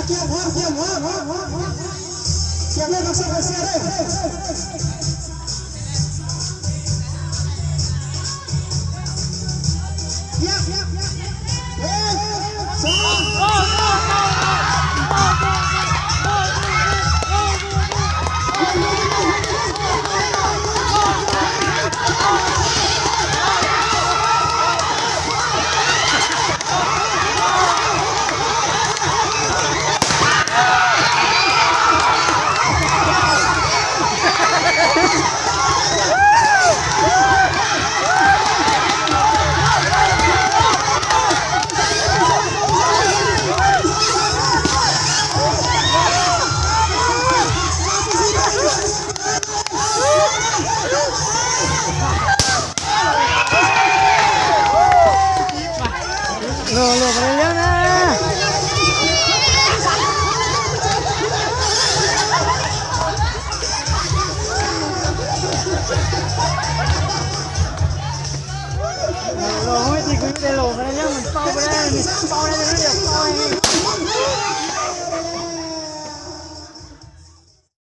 Cia mov, cia mov, cia mov, cia mov, cia mov, cia mov. Luag, luag, luag na. Luag, ib tug kuv yug de luag na, nws tau na, nws tau na.